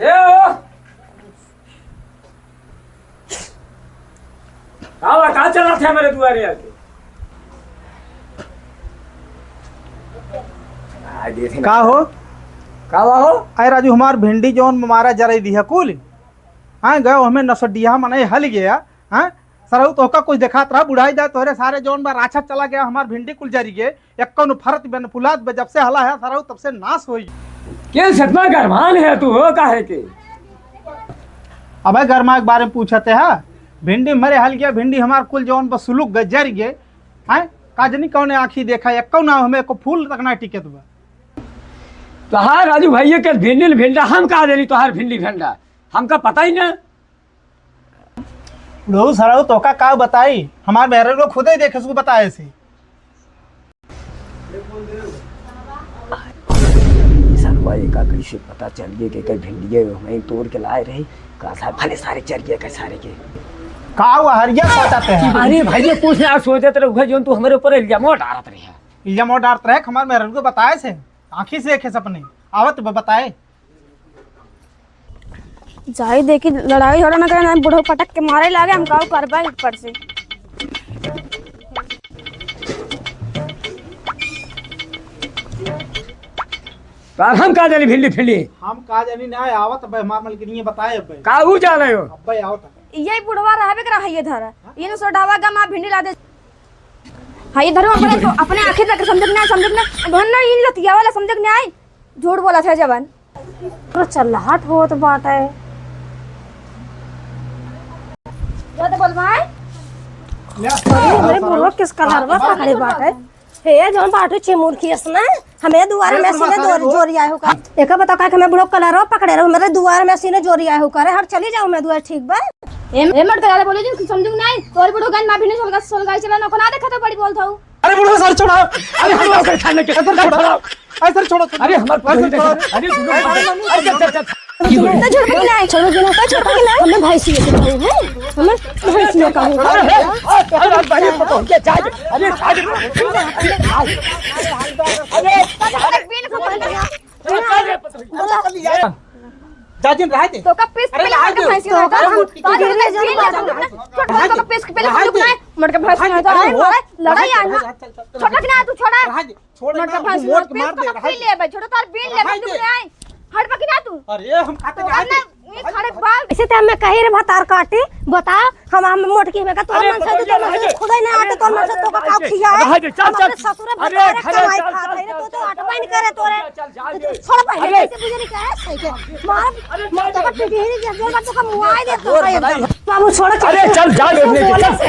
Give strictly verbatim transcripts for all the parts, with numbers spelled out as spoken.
ए हो! का बा, का चलत है हमरे दुआरे आके? आ, देखे ना। का हो? का बा हो? अरे राजू, हमार भिंडी जौन मारा जराई दिहा कुल। हाँ, गयो हमें नसडिया मनई हलि गया। हाँ, सरऊ तोहका कुछ देखात रहा, बुढ़ाई दा तोहरे सारे जौन बा राछा चला गया, हमार भिंडी कुल जरि गए। एक कौन फरत बन फुलात बे, जब से हला है सरऊ तब से नाश होई। के सतमा गरमान है तू हो काहे के? अबे गरमा के बारे में पूछते है, भिंडी मरे हलि गया, भिंडी हमार कुल जौन बा सुलुक गए, जरि गए। हैं? का जनी कौने आँखी देखा, एक कौन हमें को फूल तक ना टिकत बा। तोहार राजू भैया के भिंडी न भिंडा, हम का देनी तोहार भिंडी भिंडा, हमका पता ही ना। बुढ़ऊ सरऊ तोहका का बताई, हमार मेहरारू खुदे देखे सु बताए से। सरवा एका कैसे पता चल गए कि कई भिंडिये में तोड़ के लाए रहे, का सारे भले सारे चल गए, कई सारे के। का हुआ हरिया सोचते हैं? अरे भाई, ये कुछ ना सोचत रहे, उहे जोन तू हमरे ऊपर इल्जाम डारत रहे। इल्जाम डारत रहे, हमार मेहरारू को बताए से, आँखी से देखे सपने, आवत ब-, बताए। जाई देखी, लड़ाई झगड़ा ना करे, ना बुढ़ऊ पटक के मारे लागे, हम काऊ करबा ऊपर से। तार हम का जानी भिंडी फिंडी? हम का जानी ना, आवत अब्बे हमार मलकिनिया बताए अब्बे। का ऊ जाने हो? अब्बे आवत है। यही बुढ़वा रहबे करा है ये धर। ये न सोडावा गा माँ भिंडी ला दे। हाँ, ये धरो अपने, अपने आँखें देख समझत ना, समझत ना। बहन ना, इन लतिया वाला समझत ना आई। झूठ बोला था जवन। तो चल्लाहट होत बाटे। जा तो बोल भाई। अरे, हमरे बुढ़वा किस कलरवा पकड़े बाटे? हे, जौन बाटू चिमुरखी अस ना, हमें दुआरे में सीने जोर, जोर आए हो का? एका बताओ, काहे के हमें बुढ़वा कलरवा पकड़े रहो, हमरे दुआरे में सीने जोर आए हो का? अरे, हट चली जाओ, मैं दुआरे ठीक बा। ए, ए, मत करा बोले जिन, समझू नहीं, तोर बुढ़वा गन माँ भी नहीं सोलगा, सोलगाई चला ना, को ना देखा तो बड़ी बोलत हूँ। अरे बुढ़वा सर छोड़ा। अरे बुढ़वा सर खाने के। अरे सर छोड़ा। अरे सर छोड़ो। अरे हमार अरे सर छोड़ो। अरे सुनो। अरे चल चल चल। तो छोड़ के ना, छोड़ के ना, तो छोड़ के ना। हमें भैंसी लेके कहूँ है। हमें भैंसी लेके कहूँ। अरे हे, अरे भाई पकड़ के जा। अरे जा। अरे अरे। जाजिन रहा दे। तो का पीस अरे पहले रहा मटका दे। भैंस के तो का रहता हम तो गिरे जन पीस पीस पहले रहा दे। मटका भैंस रहा दे। लड़ाई आई ना। चल, चल, चल। छोटा कि ना तू छोड़ा। रहा दे। छोड़ ना, मटका भैंस मोट के मार दे, रहा दे। पी ले भाई, छोटा तार बीन ले रहा तू दे। नहीं। हट बकी ना तू। अरे हम खाते रहा दे। ये खड़े बाल। इसे ते हमें कही रे भतार काटी, बता, हम, हम मोटकी में का तोर अरे मन से तो तोर मन से खुदा ही ना आते, तोर मन से तो का खाओ खिया। रहा दे, चल, हम अपने चल। ससुर अरे, भतार अरे, कमाई चल, खात चल, है रे, चल, तो तो चल, अटवाइन करे तोरे। चल, चल, चल। छोड़ पहले अरे। कैसे गुजरी का है, सही के। मार, अरे, मार, तो का पीढ़ी ही जब जोर का तो का मुआई दे तो भाई। बाबू छोड़ के। अरे, चल, जा, चल,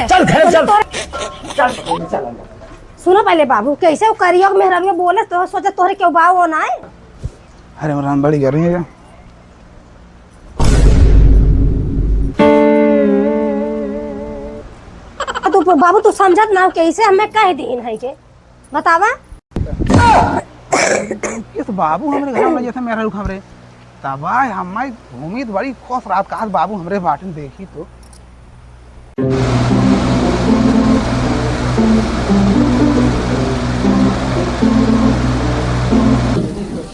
चल, घर चल। चल, चल, चल अंदर। सुनो पहले बाबू, कैसे वो करियो मेहरारू बोले तो सोचे तोहरे क्यों बाव हो ना है? अरे, राम बड़ी गर्मी है। तू बाबू, तू समझत ना हो, कैसे हमें कह दीन है के? बतावा। ये तो बाबू हमरे घर में जैसे मेहरारू खबरे। तबाय हमारी उम्मीद बड़ी खुश रात का आज बाबू हमरे बाटन देखी तो।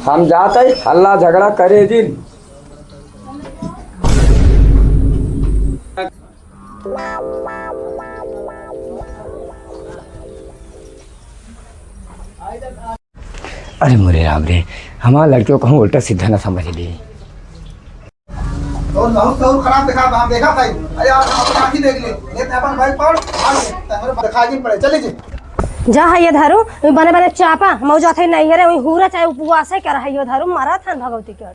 हम जात है हल्ला झगड़ा करे जिन। अरे मोरे राम रे, हमार लड़कियों कहूँ उल्टा सीधा ना समझ ली। और बहुत बहुत खराब देखा, हम देखा था। अरे आप अपनी आँखी देख ले, लेते अपन भाई पकड़, भाग ले, तंगड़ दिखा दिन पड़े, चले जी। जा है ये धरू, बने बने चापा, मौजा थे नहीं है रे, वही हूरा चाहे उपवास है क्या रहा ये धरू, मरा था भगवती के।